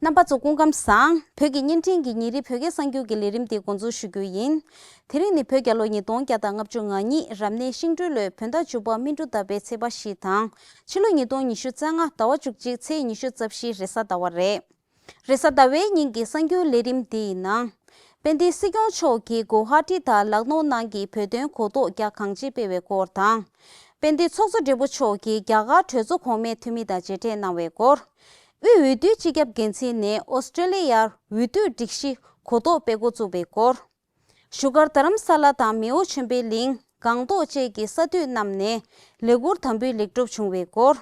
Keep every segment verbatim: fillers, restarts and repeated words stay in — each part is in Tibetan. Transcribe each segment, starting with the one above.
རྣམ་པ་ཚོ་སྐུ་ཁམས་བཟང་། བོད་ཀྱི་བརྙན་འཕྲིན་གྱི་ཉིན་རེའི་བོད་སྐད་གསར་འགྱུར་གྱི་ལས་རིམ་དེ་འགོ་འཛུགས་ཞུ་རྒྱུ་ཡིན། དེ་རིང་ནི་བོད་རྒྱལ་ལོ་ཉིས་སྟོང་བརྒྱ་དང་ལྔ་བཅུ་ང་གཉིས་རབ་གནས་ཤིང་སྦྲུལ་ལོའི་བོད་ཟླ་བཅུ་པ་སྨིན་དྲུག་ཟླ་བའི་ཚེས་པ་བཞི་དང་། ཕྱི་ལོ་ཉིས་སྟོང་ཉི་ཤུ་རྩ་ལྔ་ཟླ་བ་བཅུ་གཅིག་ཚེས་ཉི་ཤུ་རྩ་བཞི་རེས་གཟའ་ཟླ་བ་རེད། རེས་གཟའ་ཟླ་བའི་ཉིན་གྱི་གསར་འགྱུར་ལས་རིམ་འདི་ཡི་ནང་། དཔལ་ལྡན་སྲིད་སྐྱོང་མཆོག་གིས་གུ་ཝ་ཧ་ཏི་དང་ལག་ནོ་ནང་གི་བོད་དོན་གོ་རྟོགས་རྒྱ་གང་ཆེ་སྤེལ་བའི་སྐོར་དང་། དཔལ་ལྡན་ཚོགས་གཙོ་སྦྲེལ་པོ་མཆོག་གིས་རྒྱ་གར་གྲོས་ཚོགས་གོང་མའི་འཐུས་མི་དང་མཇལ་འཕྲད་གནང་བའི་སྐོར། དབུས་འོས་བསྡུའི་སྤྱི་ཁྱབ་འགན་འཛིན་ནས་ཨོ་སི་ཀྲེ་ལི་ཡར་འོས་བསྡུའི་སྒྲིག་གཞི་གོ་རྟོགས་སྤེལ་འགོ་བཙུགས་པའི་སྐོར། བཞུགས་སྒར་རྡ་རམ་ས་ལ་དང་མེའོ་ཆོས་འཕེལ་གླིང་སྒང་ཏོག་བཅས་ཀྱི་ས་འཐུས་རྣམས་ནས་ལས་འཁུར་དམ་འབུལ་ལེགས་གྲུབ་བྱུང་བའི་སྐོར།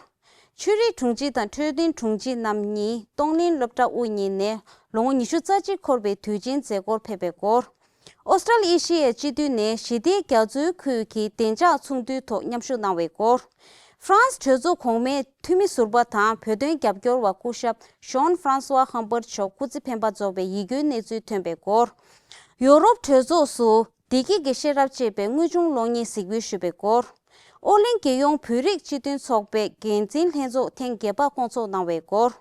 ཆོས་རིག་དྲུང་ཆེ་དང་འཕྲོད་བསྟེན་དྲུང་ཆེ་རྣམ་གཉིས་གཏོང་ལེན་སློབ་གྲྭ་དབུ་བརྙེས་ནས་ལོ་ངོ་ཉི་ཤུ་རྩ་གཅིག་འཁོར་བའི་དུས་ཆེན་མཛད་སྒོར་ཕེབས་པའི་སྐོར། ཨོ་སི་ཀྲལ་ཨེ་ཤི་ཡའི་སྤྱི་འཐུས་ནས་ཞི་བདེའི་རྒྱ་མཚོའི་ཁུལ་གྱི་བདེ་འཇགས་ཚོགས་འདུའི་ཐོག་མཉམ་ཞུགས་གནང་བའི་སྐོར། ཧྥ་རན་སི་གྲོས་ཚོགས་གོང་མའི་འཐུས་མི་ཟུར་པ་དང་བོད་དོན་རྒྱབ་སྐྱོར་བ་སྐུ་ཞབས་ཞོན་ཧྥ་རན་སི་ཝ་ཧམ་པར་མཆོག་སྐུ་ཚེ་འཕེན་པ་རྫོགས་པའི་ཡིད་སྐྱོའི་གནས་ཚུལ་ཐོན་པའི་སྐོར། ཡོ་རོབ་གྲོས་ཚོགས་སུ་བདེ་སྐྱིད་ཀྱི་ཤེས་རབ་ཅེས་པའི་དངོས་བྱུང་གློག་བརྙན་གཟིགས་འབུལ་ཞུས་པའི་སྐོར། ཨོ་གླིང་རྒྱལ་ཡོངས་བོད་རིགས་སྤྱི་མཐུན་ཚོགས་པའི་འགན་འཛིན་ལྷན་ཚོགས་ཐེངས་བརྒྱད་པ་བསྐོང་ཚོགས་གནང་བའི་སྐོར།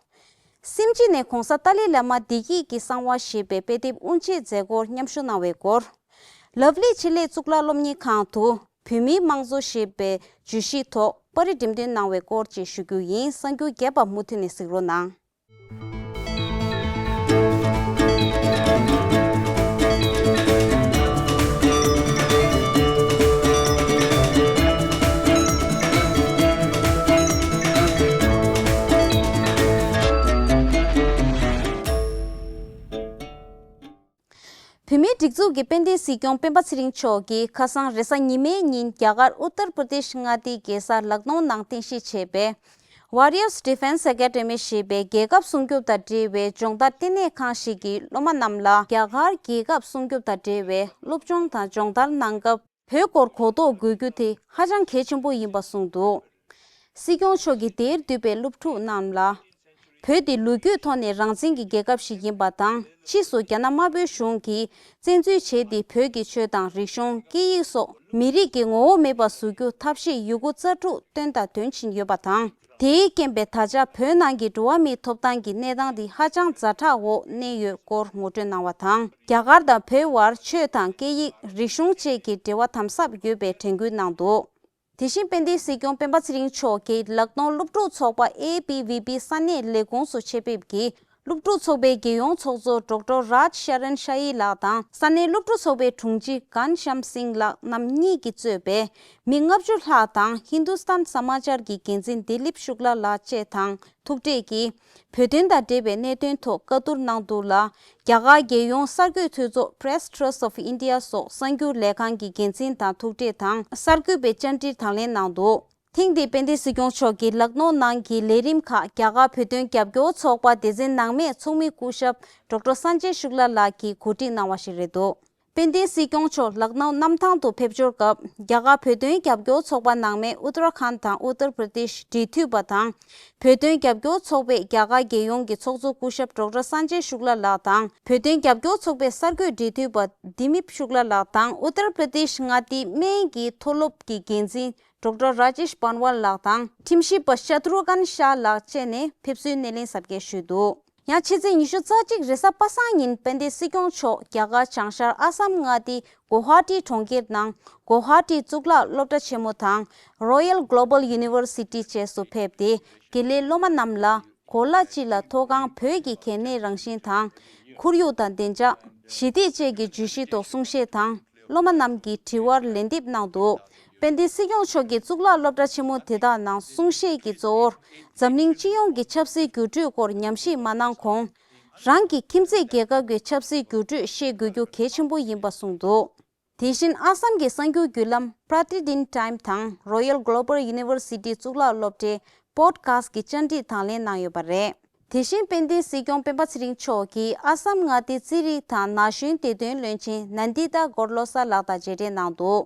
སེམས་ཅན་ནས་༧གོང་ས་ཏཱ་ལའི་བླ་མ་བདེ་སྐྱིད་ཀྱི་གསང་བ་ཞེས་པའི་དཔེ་དེབ་དབུ་འབྱེད་མཛད་སྒོར་མཉམ་ཞུགས་གནང་བའི་སྐོར། ལབ་ལི་ཆེད་ལས་གཙུག་ལག་སློབ་གཉེར་ཁང་དུ་བོད་མིའི་དམངས་གཙོ་ཞེས་པའི་བརྗོད་གཞིའི་ཐོག་པར་རིས་འགྲེམས་སྟོན་གནང་བའི་སྐོར་བཅས་ཞུ་རྒྱུ་ཡིན། གསར་འགྱུར་རྒྱས་པ་མུ་མཐུད་ནས་གཟིགས་རོགས་གནང་། བོད་མིའི་སྒྲིག་འཛུགས་ཀྱི་དཔལ་ལྡན་སྲིད་སྐྱོང་སྤེན་པ་ཚེ་རིང་མཆོག་གིས་ཁ་སང་རེས་གཟའ་ཉི་མའི་ཉིན་རྒྱ་གར་ཨུ་ཏར་པྲ་དེཤ་མངའ་སྡེའི་རྒྱལ་ས་ལག་ནོ་ནང་རྟེན་གཞི་བྱས་པའི་Warriors Defence Academy ཞེས་པའི་རྒྱལ་ཁབ་སྲུང་སྐྱོབ་དང་འབྲེལ་བའི་སྦྱོང་བརྡར་ལྟེ་གནས་ཁང་ཞིག་གི་སློབ་མ་རྣམས་ལ་རྒྱ་གར་རྒྱལ་ཁབ་སྲུང་སྐྱོབ་དང་འབྲེལ་བའི་སློབ་སྦྱོང་དང་སྦྱོང་བརྡར་གནང་སྐབས། བོད་སྐོར་གོ་རྟོགས་དགོས་རྒྱུ་དེ་ཧ་ཅང་གལ་ཆེན་པོ་ཡིན་པ་གསུངས་འདུག། སྲིད་སྐྱོང་མཆོག་གིས་དེར་འདུས་པའི་སློབ་ཕྲུག་རྣམས་ལ། བོད་དེ་ལོ་རྒྱུས་ཐོག་ནས་རང་བཙན་གྱི་རྒྱལ་ཁབ་ཞིག་ཡིན་པ་དང་། ཕྱིས་སུ་རྒྱ་ནག་དམར་པོའི་གཞུང་གིས་བཙན་འཛུལ་བྱས་ཏེ་བོད་ཀྱི་ཆོས་དང་རིག་གཞུང་། སྐད་ཡིག་སོགས་མི་རིགས་ཀྱི་ངོ་བོ་མེད་པ་བཟོ་རྒྱུ་ཐབས་ཤེས་ཡོད་རྒུ་རྩལ་སྤྲུགས་བཏོན་དང་འདོན་བཞིན་ཡོད་པ་དང་། དེའི་རྐྱེན་པས་ད་ཆ་བོད་ནང་གི་འགྲོ་བ་མིའི་ཐོབ་ཐང་གི་གནས་སྟངས་འདི་ཧ་ཅང་ཛ་དྲག་འོག་གནས་ཡོད་སྐོར་ངོ་སྤྲོད་གནང་བ་དང་། རྒྱ་གར་དང་བོད་དབར་ཆོས་དང་སྐད་ཡིག་རིག་གཞུང་བཅས་ཀྱི་འབྲེལ་བ་དམ་ཟབ་ཡོད་པའི་དྲན་སྐུལ་གནང་འདུག། དེ་བཞིན་དཔལ་ལྡན་སྲིད་སྐྱོང་སྤེན་པ་ཚེ་རིང་མཆོག་གིས་ལག་ནོར་སློབ་ཕྲུག་ཚོགས་པ་ཨེ་བི་བི་པི་ས་གནས་ལས་ཁུངས་སུ་ཆེད་ཕེབས་ཀྱིས། སློབ་ཕྲུག་ཚོགས་པའི་རྒྱལ་ཡོངས་ཚོགས་གཙོ་ཌོག་ཊར་རཱཇ་ཤ་རན་ཤ་ཡི་ལགས་དང་། ས་གནས་སློབ་ཕྲུག་ཚོགས་པའི་དྲུང་ཆེ་གྷན་ཤམ་སིང་ལགས་རྣམ་གཉིས་ཀྱིས་གཙོས་པའི་མི་ལྔ་བཅུ་ལྷག་དང་། ཧིན་དུ་སྟན་ས་མ་ཅར་གྱི་འགན་འཛིན་དི་ལིབ་ཤུག་ལ་ལགས་བཅས་དང་ཐུག་འཕྲད་ཀྱིས། བོད་དོན་དང་འབྲེལ་བའི་གནད་དོན་ཐོག་བཀའ་བསྡུར་གནང་འདུག་ལ། རྒྱ་གར་རྒྱལ་ཡོངས་གསར་འགོད་འཐུས་ཚོགས་Press Trust of India སོགས་གསར་འགྱུར་ལས་ཁང་གི་འགན་འཛིན་དང་ཐུག་འཕྲད་དང་གསར་འགོད་པའི་བཅར་འདྲིར་དང་ལེན་གནང་འདུག། ཐེངས་འདིའི་དཔལ་ལྡན་སྲིད་སྐྱོང་མཆོག་གིས་ལག་ནོ་ནང་གི་ལས་རིམ་ཁག་རྒྱ་གར་བོད་དོན་རྒྱབ་སྐྱོར་ཚོགས་པ་སྡེ་ཚན་ནང་མའི་ཚོགས་མི་སྐུ་ཞབས་ཌོག་ཊར་སན་ཇེ་ཤུག་ལ་ལགས་ཀྱིས་གོ་སྒྲིག་གནང་བ་ཞིག་རེད་འདུག། དཔལ་ལྡན་སྲིད་སྐྱོང་མཆོག་ལག་ནོ་གནམ་ཐང་དུ་ཕེབས་འབྱོར་སྐབས། རྒྱ་གར་བོད་དོན་རྒྱབ་སྐྱོར་ཚོགས་པ་ནང་མའི་ཨུ་ཏར་ཁཱན་དང་ཨུ་ཏར་པྲ་དེཤ་འབྲེལ་མཐུད་པ་དང་། བོད་དོན་རྒྱབ་སྐྱོར་ཚོགས་པའི་རྒྱ་གར་རྒྱལ་ཡོངས་ཀྱི་ཚོགས་གཙོ་སྐུ་ཞབས་ཌོག་ཊར་སན་ཇེ་ཤུག་ལ་ལགས་དང་། བོད་དོན་རྒྱབ་སྐྱོར་ཚོགས་པའི་གསར་འགོད་འབྲེལ་མཐུད་པ་དི་ལིབ་ཤུག་ལ་ལགས་དང་། ཨུ་ཏར་པྲ་དེཤ་མངའ་སྡེའི་སྨན་གྱི་མཐོ་སློབ་ཀྱི་འགན་འཛིན་ཌོག་ཊར་རཱ་ཇེཤ་བན་ཝལ་ལགས་དང་། ཁྲིམས་ཞིབ་པ་ཤ་ཏྲུ་ཀན་ཤཱ་ལགས་བཅས་ནས་ཕེབས་བསུའི་སྣེ་ལེན་གཟབ་རྒྱས་ཞུས་འདུག། ཡང་ཕྱི་ཚེས་ཉི་ཤུ་རྩ་གཅིག་རེས་གཟའ་པ་སངས་ཉིན་དཔལ་ལྡན་སྲིད་སྐྱོང་མཆོག་རྒྱ་གར་བྱང་ཤར་ཨ་སམ་མངའ་སྡེའི་གོ་ཧ་ཏི་གྲོང་ཁྱེར་ནང་གོ་ཧ་ཏི་གཙུག་ལག་སློབ་གྲྭ་ཆེན་མོ་དང་Royal Global University བཅས་སུ་ཕེབས་ཏེ། དགེ་ལས་སློབ་མ་རྣམས་ལ་གོ་ལ་སྤྱི་ལ་མཐོ་སྒང་བོད་ཀྱི་གལ་གནད་རང་བཞིན་དང་། ཁོར་ཡུག་དང་བདེ་འཇགས། ཞི་བདེ་བཅས་ཀྱི་བརྗོད་གཞིའི་ཐོག་གསུང་བཤད་དང་། སློབ་མ་རྣམས་ཀྱི་དྲི་བར་ལན་འདེབས་གནང་འདུག། དཔལ་ལྡན་སྲིད་སྐྱོང་མཆོག་གིས་གཙུག་ལག་སློབ་གྲྭ་ཆེན་མོ་དེ་དག་ནང་གསུང་བཤད་ཀྱི་གཙོ་བོར། འཛམ་གླིང་སྤྱི་ཡོངས་ཀྱི་ཆབ་སྲིད་འགྱུར་འགྲོས་སྐོར་ཉམས་ཞིབ་མ་གནང་གོང་། རང་གི་ཁྱིམ་མཚེས་རྒྱལ་ཁབ་ཀྱི་ཆབ་སྲིད་འགྱུར་འགྲོས་ཤེས་དགོས་རྒྱུ་གལ་ཆེན་པོ་ཡིན་པ་གསུངས་འདུག། དེ་བཞིན་ཨ་སམ་གྱི་གསར་འགྱུར་བརྒྱུད་ལམ་Pratidian Time དང་Royal Global University གཙུག་ལག་སློབ་གྲྭའི་པོ་ཌི་ཁ་སི་ཊི་གི་བཅར་འདྲིར་དང་ལེན་གནང་ཡོད་པ་རེད། དེ་བཞིན་དཔལ་ལྡན་སྲིད་སྐྱོང་སྤེན་པ་ཚེ་རིང་མཆོག་གིས་ཨ་སམ་མངའ་སྡེའི་རྩིས་རིག་དང་ན་གཞོན་བདེ་དོན་བློན་ཆེན་ནན་དི་ཏཱ་གོར་ལོ་ས་ལགས་དང་མཇལ་འཕྲད་གནང་འདུག།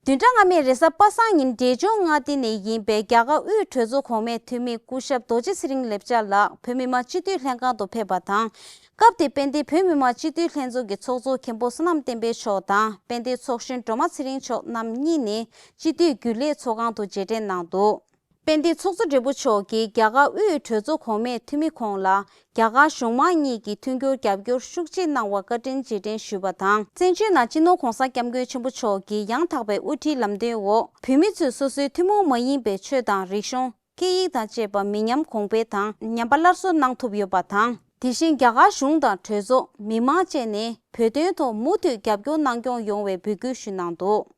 བདུན་ཕྲག་སྔ་མའི་རེས་གཟའ་པ་སངས་ཉིན་འབྲས་ལྗོངས་མངའ་སྡེ་ནས་ཡིན་པའི་རྒྱ་གར་དབུས་གྲོས་ཚོགས་གོང་མའི་འཐུས་མི་སྐུ་ཞབས་རྡོ་རྗེ་ཚེ་རིང་ལེབ་ཅཱ་ལགས་བོད་མི་མང་སྤྱི་འཐུས་ལྷན་ཁང་དུ་ཕེབས་པ་དང་། སྐབས་དེར་དཔལ་ལྡན་བོད་མི་མང་སྤྱི་འཐུས་ལྷན་ཚོགས་ཀྱི་ཚོགས་གཙོ་མཁན་པོ་བསོད་ནམས་བསྟན་འཕེལ་མཆོག་དང་དཔལ་ལྡན་ཚོགས་གཞོན་སྒྲོལ་མ་ཚེ་རིང་མཆོག་རྣམ་གཉིས་ནས་སྤྱི་འཐུས་རྒྱུན་ལས་ཚོགས་ཁང་དུ་མཇལ་འཕྲད་གནང་འདུག། དཔལ་ལྡན་ཚོགས་གཙོ་སྦྲེལ་པོ་མཆོག་གིས་རྒྱ་གར་དབུས་གྲོས་ཚོགས་གོང་མའི་འཐུས་མི་ཁོང་ལ་རྒྱ་གར་གཞུང་མང་གཉིས་ཀྱི་མཐུན་འགྱུར་རྒྱབ་སྐྱོར་ཤུགས་ཆེ་གནང་བར་བཀའ་དྲིན་རྗེས་དྲན་ཞུས་པ་དང་། བཙན་བྱོལ་ནང་སྤྱི་ནོར་གོང་ས་སྐྱབས་མགོན་ཆེན་པོ་མཆོག་གི་ཡང་དག་པའི་དབུ་ཁྲིད་ལམ་སྟོན་འོག་བོད་མི་ཚོས་སོ་སོའི་ཐུན་མོང་མ་ཡིན་པའི་ཆོས་དང་རིག་གཞུང་། སྐད་ཡིག་དང་བཅས་པ་མི་ཉམས་གོང་འཕེལ་དང་ཉམས་པ་སླར་གསོ་གནང་ཐུབ་ཡོད་པ་དང་། དེ་བཞིན་རྒྱ་གར་གཞུང་དང་གྲོས་ཚོགས། མི་མང་བཅས་ནས་བོད་དོན་ཐོག་མུ་མཐུད་རྒྱབ་སྐྱོར་གནང་སྐྱོང་ཡོང་བའི་འབོད་སྐུལ་ཞུས་གནང་འདུག་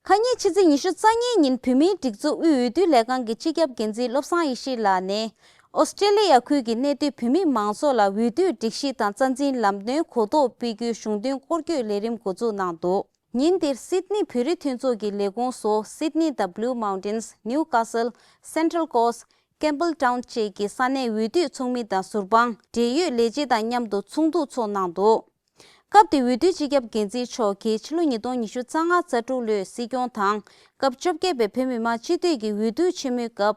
ཁ་ཉིན་ཕྱི་ཚེས་ཉི་ཤུ་རྩ་གཉིས་ཉིན་བོད་མིའི་སྒྲིག་འཛུགས་དབུས་འོས་བསྡུ་ལས་ཁང་གི་སྤྱི་ཁྱབ་འགན་འཛིན་བློ་བཟང་ཡེ་ཤེས་ལགས་ནས། ཨོ་སི་ཀྲེ་ལི་ཡ་ཁུལ་གྱི་གནས་སྡོད་བོད་མི་མང་ཚོགས་ལ་འོས་བསྡུའི་སྒྲིག་གཞི་དང་རྩ་འཛིན་ལམ་སྟོན་གོ་རྟོགས་སྤེལ་རྒྱུའི་གཞུང་དོན་སྐོར་སྐྱོད་ལས་རིམ་འགོ་འཛུགས་གནང་འདུག་ཉིན་འདིར་སིད་ནི་བོད་རིགས་མཐུན་ཚོགས་ཀྱི་ལས་ཁུངས་སུ་སིད་ནི་དང་Blue Mountains, Newcastle, Central Coast, Campbelltown བཅས་ཀྱི་ས་གནས་འོས་བསྡུ་ཚོགས་མི་དང་ཟུར་དཔང་། འབྲེལ་ཡོད་ལས་བྱེད་དང་མཉམ་དུ་ཚོགས་འདུ་ཚོགས་གནང་འདུག་སྐབས་དེར་འོས་བསྡུའི་སྤྱི་ཁྱབ་འགན་འཛིན་མཆོག་གིས་ཕྱི་ལོ་ཉིས་སྟོང་ཉི་ཤུ་རྩ་ལྔ་རྩ་དྲུག་ལོའི་སྲིད་སྐྱོང་དང་སྐབས་བཅོ་བརྒྱད་པའི་བོད་མི་མང་སྤྱི་འཐུས་ཀྱི་འོས་བསྡུ་ཆེན་མོའི་སྐབས་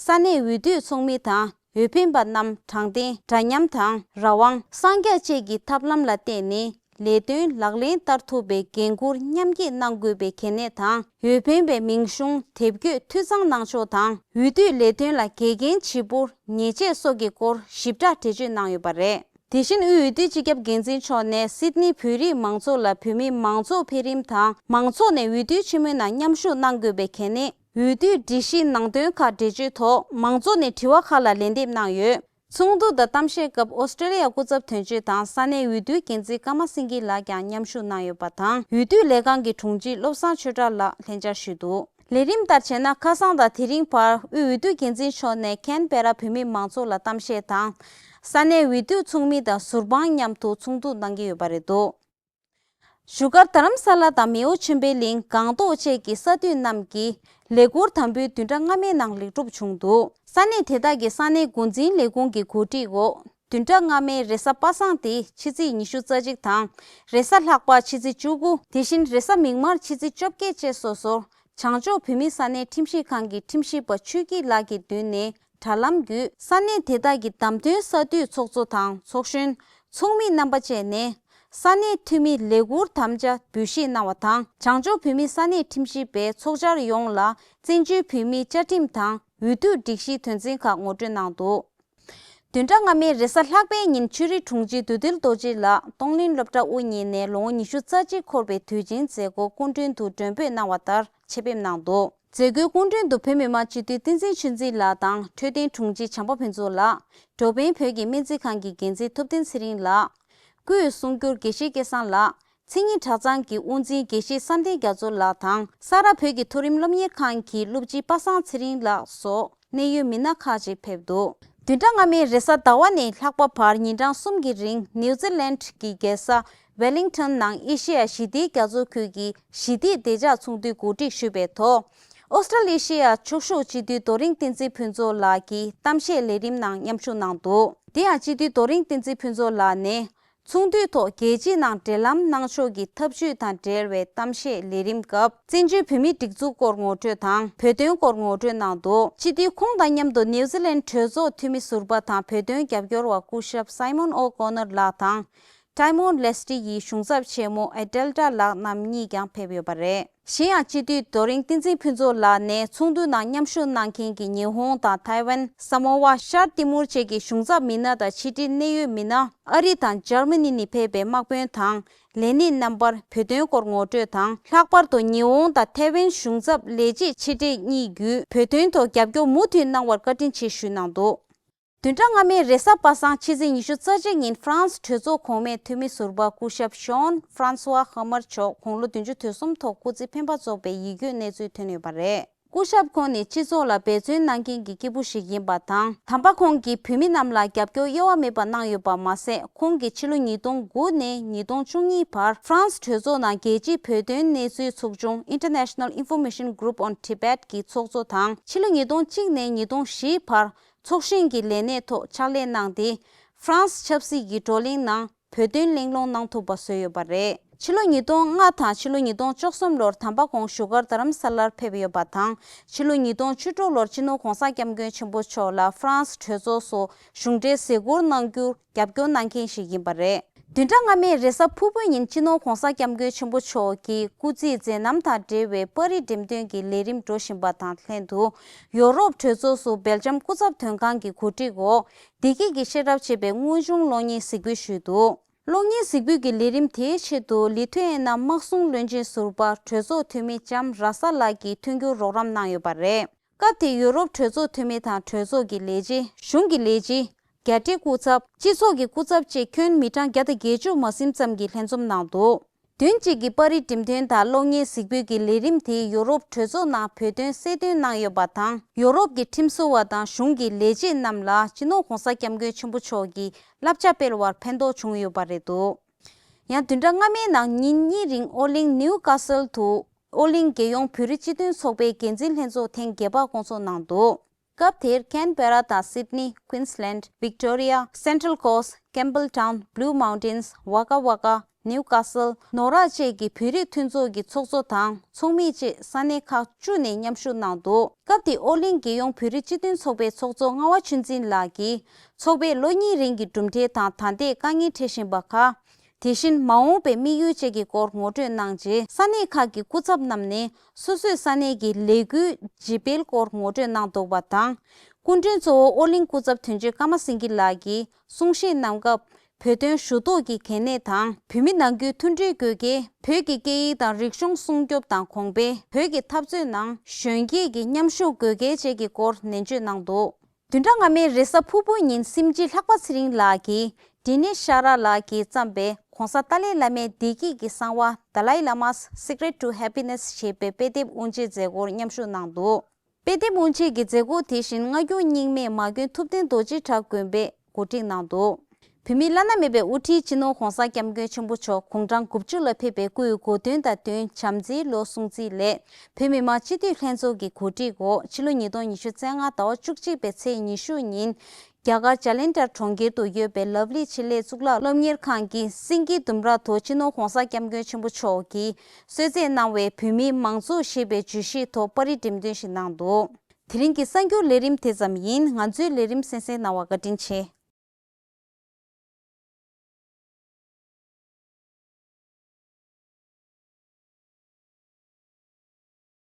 ས་གནས་འོས་བསྡུ་ཚོགས་མི་དང་འོས་འཕེན་པ་རྣམས་དྲང་བདེན། འདྲ་མཉམ་དང་རང་དབང་། གསང་རྒྱ་བཅས་ཀྱི་ཐབས་ལམ་ལ་བརྟེན་ནས་ལས་དོན་ལག་ལེན་བསྟར་ཐུབ་པའི་འགན་འཁུར་མཉམ་བསྐྱེད་གནང་དགོས་པའི་གལ་གནད་དང་། འོས་འཕེན་པའི་མིང་གཞུང་དེབ་སྐྱོད་འཐུས་ཚང་གནང་ཕྱོགས་དང་། འོས་བསྡུའི་ལས་དོན་ལ་འགལ་རྐྱེན་ཇི་སྤོར་ཉེས་ཆད་སོགས་ཀྱི་སྐོར་ཞིབ་ཕྲ་འགྲེལ་བརྗོད་གནང་ཡོད་པ་རེད། དེ་བཞིན་དབུས་འོས་བསྡུའི་སྤྱི་ཁྱབ་འགན་འཛིན་མཆོག་ནས་སིད་ནི་བོད་རིགས་མང་ཚོགས་ལ་བོད་མིའི་མང་གཙོ་འཕེལ་རིམ་དང་མང་ཚོགས་ནས་འོས་བསྡུ་ཆེན་མོའི་ནང་མཉམ་ཞུགས་གནང་དགོས་པའི་གལ་གནད། འོས་བསྡུའི་སྒྲིག་གཞིའི་ནང་དོན་ཁག་འགྲེལ་བརྗོད་ཐོག་མང་ཚོགས་ནས་དྲི་བ་ཁག་ལ་ལན་འདེབས་གནང་ཡོད། ཚོགས་འདུ་དང་གཏམ་བཤད་སྐབས་ཨོ་སི་ཀྲེ་ལི་ཡ་སྐུ་ཚབ་དོན་གཅོད་དང་ས་གནས་འོས་བསྡུའི་འགན་འཛིན་ཀརྨ་སེང་གེ་ལགས་ཀྱང་མཉམ་ཞུགས་གནང་ཡོད་པ་དང་། འོས་བསྡུ་ལས་ཁང་གི་དྲུང་ཆེ་བློ་བཟང་ཆོས་གྲགས་ལགས་ལྷན་བཅར་ཞུས་འདུག་ལས་རིམ་ལྟར་བྱས་ན། ཁ་སང་དང་དེ་རིང་བར་དབུས་འོས་བསྡུ་འགན་འཛིན་མཆོག་ནས་ཁེན་བེ་ར་བོད་མི་མང་ཚོགས་ལ་གཏམ་བཤད་དང་། ས་གནས་འོས་བསྡུ་ཚོགས་མི་དང་ཟུར་དཔང་མཉམ་དུ་ཚོགས་འདུ་གནང་གི་ཡོད་པ་རེད་འདུག་བཞུགས་སྒར་རྡ་རམ་ས་ལ་དང་མེའོ་ཆོས་འཕེལ་གླིང་སྒང་ཏོག་བཅས་ཀྱི་ས་འཐུས་རྣམས་ཀྱིས་ལས་འཁུར་དམ་འབུལ་བདུན་ཕྲག་སྔ་མའི་ནང་ལེགས་གྲུབ་བྱུང་འདུག་ས་གནས་དེ་དག་གི་ས་གནས་འགོ་འཛིན་ལས་ཁུངས་ཀྱི་གོ་སྒྲིག་འོག་བདུན་ཕྲག་སྔ་མའི་རེས་གཟའ་པ་སངས་ཏེ་ཕྱི་ཚེས་ཉི་ཤུ་རྩ་གཅིག་དང་། རེས་གཟའ་ལྷག་པ་ཕྱི་ཚེས་བཅུ་དགུ། དེ་བཞིན་རེས་གཟའ་མིག་དམར་ཕྱི་ཚེས་བཅོ་བརྒྱད་བཅས་སོ་སོར་བྱང་ཕྱོགས་བོད་མིའི་ས་གནས་ཁྲིམས་ཞིབ་ཁང་གི་ཁྲིམས་ཞིབ་པ་ཆོས་སྐྱིད་ལགས་ཀྱི་མདུན་ནས་དྲ་ལམ་བརྒྱུད་ས་གནས་དེ་དག་གི་བདམས་ཐོན་ས་འཐུས་ཚོགས་གཙོ་དང་ཚོགས་གཞོན། ཚོགས་མི་རྣམ་པ་བཅས་ནས་ས་གནས་འཐུས་མི་ལས་འཁུར་དམ་བཅའ་འབུལ་བཞེས་གནང་བ་དང་། བྱང་ཕྱོགས་བོད་མིའི་ས་གནས་ཁྲིམས་ཞིབ་པས་ཚོགས་བཅར་ཡོངས་ལ་བཙན་བྱོལ་བོད་མིའི་བཅའ་ཁྲིམས་དང་འོས་བསྡུ་སྒྲིག་གཞིའི་དོན་ཚན་ཁག་ངོ་སྤྲོད་གནང་འདུག་བདུན་ཕྲག་སྔ་མའི་རེས་གཟའ་ལྷག་པའི་ཉིན་ཆོས་རིག་དྲུང་ཆེ་བདུད་འདུལ་རྡོ་རྗེ་ལགས་གཏོང་ལེན་སློབ་གྲྭ་དབུ་བརྙེས་ནས་ལོ་ངོ་ཉི་ཤུ་རྩ་གཅིག་འཁོར་བའི་དུས་ཆེན་མཛད་སྒོ་སྐུ་མགྲོན་དུ་མགྲོན་འབོད་གནང་བ་ལྟར་ཆེད་ཕེབས་གནང་འདུག་མཛད་སྒོའི་སྐུ་མགྲོན་དུ་བོད་མི་མང་སྤྱི་འཐུས་བསྟན་འཛིན་ཆོས་འཛིན་ལགས་དང་འཕྲོད་བསྟེན་དྲུང་ཆེ་བྱམས་པ་ཕུན་ཚོགས་ལགས། འགྲོ་ཕན་བོད་ཀྱི་སྨན་རྩིས་ཁང་གི་འགན་འཛིན་ཐུབ་བསྟན་ཚེ་རིང་ལགས། སྐུའི་གསུང་སྒྱུར་དགེ་བཤེས་སྐལ་བཟང་ལགས། མཚན་ཉིད་གྲྭ་ཚང་གི་དབུ་འཛིན་དགེ་བཤེས་བསམ་གཏན་རྒྱ་མཚོ་ལགས་དང་ས་རཱ་བོད་ཀྱི་མཐོ་རིམ་སློབ་གཉེར་ཁང་གི་སློབ་སྤྱི་པ་སངས་ཚེ་རིང་ལགས་སོགས་གནད་ཡོད་མི་སྣ་ཁག་ཅིག་ཕེབས་འདུག་བདུན་ཕྲག་སྔ་མའི་རེས་གཟའ་ཟླ་བ་ནས་ལྷག་པ་བར་ཉིན་གྲངས་གསུམ་གྱི་རིང་ནིའུ་ཛི་ལན་གྱི་རྒྱལ་ས་ཝེ་ལིང་ཊོན་ནང་ཨེ་ཤེ་ཡ་ཞི་བདེའི་རྒྱ་མཚོ་ཁུལ་གྱི་ཞི་བདེའི་བདེ་འཇགས་ཚོགས་འདུའི་གོ་སྒྲིག་ཞུས་པའི་ཐོག་ཨོ་སི་ཀྲོ་ལེ་ཤི་ཡ་ཕྱུག་ཞུགས་སྤྱི་འཐུས་རྡོ་རིང་བསྟན་འཛིན་ཕུན་ཚོགས་ལགས་ཀྱིས་གཏམ་བཤད་ལས་རིམ་ནང་མཉམ་ཞུགས་གནང་འདུག་དེ་ཡང་སྤྱི་འཐུས་རྡོ་རིང་བསྟན་འཛིན་ཕུན་ཚོགས་ལགས་ནས། ཚོགས་འདུའི་ཐོག་རྒྱལ་སྤྱིའི་ནང་འབྲེལ་ལམ་གནང་ཕྱོགས་ཀྱི་ཐབས་ཇུས་དང་འབྲེལ་བའི་གཏམ་བཤད་ལས་རིམ་སྐབས། བཙན་བྱོལ་བོད་མིའི་སྒྲིག་འཛུགས་སྐོར་ངོ་སྤྲོད་དང་། བོད་དོན་སྐོར་ངོ་སྤྲོད་གནང་འདུག་སྤྱི་འཐུས་ཁོང་དང་མཉམ་དུ་ནིའུ་ཛི་ལན་གྲོས་ཚོགས་འཐུས་མི་ཟུར་པ་དང་བོད་དོན་རྒྱབ་སྐྱོར་བ་སྐུ་ཞབས་སའི་མོན་ཨོ་ཀོ་ནར་ལགས་དང་། ཏའི་མོན་ལེ་སི་ཏི་ཡི་གཞུང་ཚབ་ཆེན་མོ་ཨེ་ཏེལ་ཏྲ་ལགས་རྣམ་གཉིས་ཀྱང་ཕེབས་ཡོད་པ་རེད། གཞན་ཡང་སྤྱི་འཐུས་རྡོ་རིང་བསྟན་འཛིན་ཕུན་ཚོགས་ལགས་ནས་ཚོགས་འདུ་ནང་མཉམ་ཞུགས་གནང་མཁན་གྱི་ཉི་ཧོང་དང་ཐའེ་ཝན། ས་མོ་ཝ། ཤར་ཏི་མུར་བཅས་ཀྱི་གཞུང་ཚབ་མི་སྣ་དང་ཕྱི་དྲིལ་གནད་ཡོད་མི་སྣ། ཨ་རི་དང་འཇར་མ་ནི་ནས་ཕེབས་པའི་དམག་དཔོན་དང་། ལས་སྣེ་རྣམ་པར་བོད་དོན་སྐོར་ངོ་སྤྲོད་དང་། ལྷག་པར་དུ་ཉི་ཧོང་དང་ཐའེ་ཝན་གཞུང་ཚབ་ལས་བྱེད་ཕྱི་དྲིལ་གཉིས་བརྒྱུད་བོད་དོན་ཐོག་རྒྱབ་སྐྱོར་མུ་མཐུད་གནང་བར་བཀའ་དྲིན་ཆེ་ཞུས་གནང་འདུག་བདུན་ཕྲག་སྔ་མའི་རེས་གཟའ་པ་སངས་ཕྱི་ཚེས་ཉི་ཤུ་རྩ་གཅིག་ཉིན་ཧྥ་རན་སི་གྲོས་ཚོགས་གོང་མའི་འཐུས་མི་ཟུར་པ་སྐུ་ཞབས་ཞོན་ཧྥ་རན་སི་ཝ་ཧ་མར་མཆོག་དགུང་ལོ་བདུན་ཅུ་དོན་གསུམ་ཐོག་སྐུ་ཚེ་འཕེན་པ་རྫོགས་པའི་ཡིད་སྐྱོའི་གནས་ཚུལ་ཐོན་ཡོད་པ་རེད། སྐུ་ཞབས་ཁོང་ནི་སྤྱི་ཚོགས་ལ་འབད་བརྩོན་གནང་མཁན་གྱི་སྐྱེས་བུ་ཞིག་ཡིན་པ་དང་། དམ་པ་ཁོང་གིས་བོད་མི་རྣམས་ལ་རྒྱབ་སྐྱོར་གཡོ་བ་མེད་པ་གནང་ཡོད་པ་མ་ཟད། ཁོང་གིས་ཕྱི་ལོ་ཉིས་སྟོང་དགུ་ནས་ཉིས་སྟོང་བཅུ་གཉིས་བར་ཧྥ་རན་སི་གྲོས་ཚོགས་ནང་རྒྱལ་སྤྱིའི་བོད་དོན་གནས་ཚུལ་ཚོགས་ཆུང་International Information Group on Tibet གི་ཚོགས་གཙོ་དང་། ཕྱི་ལོ་ཉིས་སྟོང་གཅིག་ནས་ཉིས་སྟོང་བཞི་བར། ཚོགས་གཞོན་གྱི་ལས་གནས་ཐོག་ཕྱག་ལས་གནང་སྟེ། ཧྥ་རན་སི་ཆབ་སྲིད་ཀྱི་བགྲོ་གླེང་ནང་བོད་དོན་གླེང་སློང་གནང་ཐུབ་པ་བཟོས་ཡོད་པ་རེད། ཕྱི་ལོ་ཉིས་སྟོང་ལྔ་དང་ཕྱི་ལོ་ཉིས་སྟོང་བཅུ་གསུམ་ལོར་དམ་པ་ཁོང་བཞུགས་སྒར་རྡ་རམ་ས་ལར་ཕེབས་ཡོད་པ་དང་། ཕྱི་ལོ་ཉིས་སྟོང་བཅུ་དྲུག་ལོར་སྤྱི་ནོར་གོང་ས་སྐྱབས་མགོན་ཆེན་པོ་མཆོག་ལ་ཧྥ་རན་སི་གྲོས་ཚོགས་སུ་གཞུང་འབྲེལ་གཟིགས་སྐོར་གནང་རྒྱུར་རྒྱབ་སྐྱོར་གནང་མཁན་ཞིག་ཡིན་པ་རེད། བདུན་ཕྲག་སྔ་མའི་རེས་གཟའ་ཕུར་བུའི་ཉིན་སྤྱི་ནོར་༧གོང་ས་༧སྐྱབས་མགོན་ཆེན་པོ་མཆོག་གིས་སྐུ་ཚེའི་མཛད་རྣམ་དང་འབྲེལ་བའི་པར་རིས་འགྲེམས་སྟོན་གྱི་ལས་རིམ་འགྲོ་བཞིན་པ་དང་ལྷན་དུ། ཡོ་རོབ་གྲོས་ཚོགས་སུ་སྦེལ་ཇམ་སྐུ་ཚབ་དོན་ཁང་གི་གོ་སྒྲིག་འོག་བདེ་སྐྱིད་ཀྱིས་ཤེས་རབ་ཅེས་པའི་དངོས་བྱུང་གློག་བརྙན་གཟིགས་འབུལ་ཞུས་འདུག་གློག་བརྙན་གཟིགས་འབུལ་གྱི་ལས་རིམ་དེའི་ཆེད་དུ་ལི་ཐུ་ཨེ་ན་དམག་ཟུང་བློན་ཆེན་ཟུར་པ་གྲོས་ཚོགས་འཐུས་མི་ལྕམ་ར་ས་ལགས་ཀྱིས་མཐུན་འགྱུར་རོགས་རམ་གནང་ཡོད་པ་རེད། སྐབས་དེར་ཡུ་རོབ་གྲོས་ཚོགས་འཐུས་མི་དང་གྲོས་ཚོགས་ཀྱི་ལས་བྱེད། གཞུང་གི་ལས་བྱེད། རྒྱ་རིགས་སྐུ་ཚབ། སྤྱི་ཚོགས་ཀྱི་སྐུ་ཚབ་བཅས་ཁྱོན་མི་གྲངས་བརྒྱ་དང་བརྒྱད་ཅུ་མ་ཟིན་ཙམ་གྱིས་ལྷན་འཛོམས་གནང་འདུག་བདུན་གཅིག་གི་པར་རིས་འགྲེམས་སྟོན་དང་གློག་བརྙན་གཟིགས་འབུལ་གྱི་ལས་རིམ་དེས་ཡུ་རོབ་གྲོས་ཚོགས་ནང་བོད་དོན་གསལ་སྟོན་གནང་ཡོད་པ་དང་། ཡུ་རོབ་ཀྱི་ཁྲིམས་བཟོ་བ་དང་གཞུང་གི་ལས་བྱེད་རྣམས་ལ་སྤྱི་ནོར་༧གོང་ས་༧སྐྱབས་མགོན་ཆེན་པོ་མཆོག་གིས་བསླབ་བྱ་སྤེལ་བར་ཕན་ཐོགས་བྱུང་ཡོད་པ་རེད་འདུག་ཡང་བདུན་ཕྲག་སྔ་མའི་ནང་ཉིན་གཉིས་རིང་ཨོ་གླིང་ནིའུ་ཀ་སལ་དུ་ཨོ་གླིང་རྒྱལ་ཡོངས་བོད་རིགས་སྤྱི་མཐུན་ཚོགས་པའི་འགན་འཛིན་ལྷན་ཚོགས་ཐེངས་བརྒྱད་པ་བསྐོང་ཚོགས་གནང་འདུག་སྐབས་དེར་ཁན་བེ་ར་དང་སིད་ནི། ཀུན་སི་ལན། ཝིག་ཏོ་རི་ཡ། སེན་ཊྲལ་ཀོ་སི་ཊི། ཀེམ་བྷལ་ཊའུན། བྷུ་ལུ་མའུན་ཊེན། ཝ་ཀ་ཝ་ཀ། ནིའུ་ཀ་སལ། ནོར་བ་བཅས་ཀྱི་བོད་རིགས་མཐུན་ཚོགས་ཀྱི་ཚོགས་གཙོ་དང་ཚོགས་མི་བཅས་ས་གནས་ཁག་བཅུ་ནས་མཉམ་ཞུགས་གནང་འདུག་སྐབས་དེར་ཨོ་གླིང་རྒྱལ་ཡོངས་བོད་རིགས་སྤྱི་མཐུན་ཚོགས་པའི་ཚོགས་གཙོ་རྔ་བ་ཆོས་འཛིན་ལགས་ཀྱིས་ཚོགས་པས་ལོ་གཉིས་རིང་གི་གྲུབ་འབྲས་དང་ད་ལྟའི་དཀའ་ངལ་འཕྲད་བཞིན་པ་ཁག་དེ་བཞིན་མ་འོངས་པའི་དམིགས་ཡུལ་བཅས་ཀྱི་སྐོར་ངོ་སྤྲོད་གནང་རྗེས། ས་གནས་ཁག་གི་སྐུ་ཚབ་རྣམས་ནས་སོ་སོའི་ས་གནས་ཀྱི་ལས་འགུལ་ཇི་སྤེལ་སྐོར་ངོ་སྤྲོད་གནང་འདུག་པ་དང་། སྐུ་མགྲོན་གཙོ་བོ་ཨོ་གླིང་སྐུ་ཚབ་དོན་གཅོད་ཀརྨ་སེང་གེ་ལགས་ཀྱིས་གསུང་བཤད་གནང་སྐབས། བོད་དོན་ཞུ་གཏུག་གི་གལ་གནད་དང་། བོད་མི་ནང་ཁུལ་མཐུན་སྒྲིལ་དགོས་གལ། བོད་ཀྱི་སྐད་ཡིག་དང་རིག་གཞུང་སྲུང་སྐྱོབ་དང་གོང་འཕེལ། བོད་ཀྱི་འཐབ་རྩོད་ནང་གཞོན་སྐྱེས་ཀྱི་མཉམ་ཞུགས་དགོས་གལ་བཅས་ཀྱི་སྐོར་ནན་བརྗོད་གནང་འདུག་བདུན་ཕྲག་སྔ་མའི་རེས་གཟའ་ཕུར་བུའི་ཉིན་སེམས་ཅན་ལྷག་པ་ཚེ་རིང་ལགས་ཀྱིས་ཌི་ནེ་ཤ་ར་ལགས་ཀྱིས་བརྩམས་པའི་༧གོང་ས་ཏཱ་ལའི་བླ་མའི་བདེ་སྐྱིད་ཀྱི་གསང་བ། The Dalai Lama's Secret to Happiness ཞེས་པའི་དཔེ་དེབ་དབུ་འབྱེད་མཛད་སྒོར་མཉམ་ཞུགས་གནང་འདུག་དཔེ་དེབ་དབུ་འབྱེད་ཀྱི་མཛད་སྒོ་དེ་བཞིན་སྔ་འགྱུར་རྙིང་མའི་མ་དགོན་ཐུབ་བསྟན་རྡོ་རྗེ་གྲྭ་དགོན་པས་གོ་སྒྲིག་གནང་འདུག་བོད་མིའི་བླ་ན་མེད་པའི་དབུ་ཁྲིད་སྤྱི་ནོར་༧གོང་ས་༧སྐྱབས་མགོན་ཆེན་པོ་མཆོག་དགུང་གྲངས་དགུ་བཅུ་ལ་ཕེབས་པའི་སྐུའི་གོ་སྟོན་དང་བསྟུན་བྱམས་བརྩེའི་ལོ་སྲུང་བརྩི་སླད། བོད་མི་མང་སྤྱི་འཐུས་ལྷན་ཚོགས་ཀྱི་གོ་སྒྲིག་འོག་ཕྱི་ལོ་ཉིས་སྟོང་ཉི་ཤུ་རྩ་ལྔ་ཟླ་བ་བཅུ་གཅིག་པའི་ཚེས་ཉི་ཤུ་ཉིན། རྒྱ་གར་ཇ་ལན་ཏར་གྲོང་ཁྱེར་དུ་ཡོད་པའི་ལབ་ལི་ཆེད་ལས་གཙུག་ལག་སློབ་གཉེར་ཁང་གི་སེང་གེ་ལྡུམ་ར་དུ་སྤྱི་ནོར་༧གོང་ས་༧སྐྱབས་མགོན་ཆེན་པོ་མཆོག་གིས་གསོལ་སྩལ་གནང་བའི་བོད་མིའི་མང་གཙོ་ཞེས་པའི་བརྗོད་གཞིའི་ཐོག་པར་རིས་འགྲེམས་སྟོན་ཞིག་གནང་འདུག་དེ་རིང་གི་གསར་འགྱུར་ལས་རིམ་དེ་ཙམ་ཡིན། ང་ཚོའི་ལས་རིམ་གསན་གཟིགས་གནང་བར་བཀའ་དྲིན་ཆེ།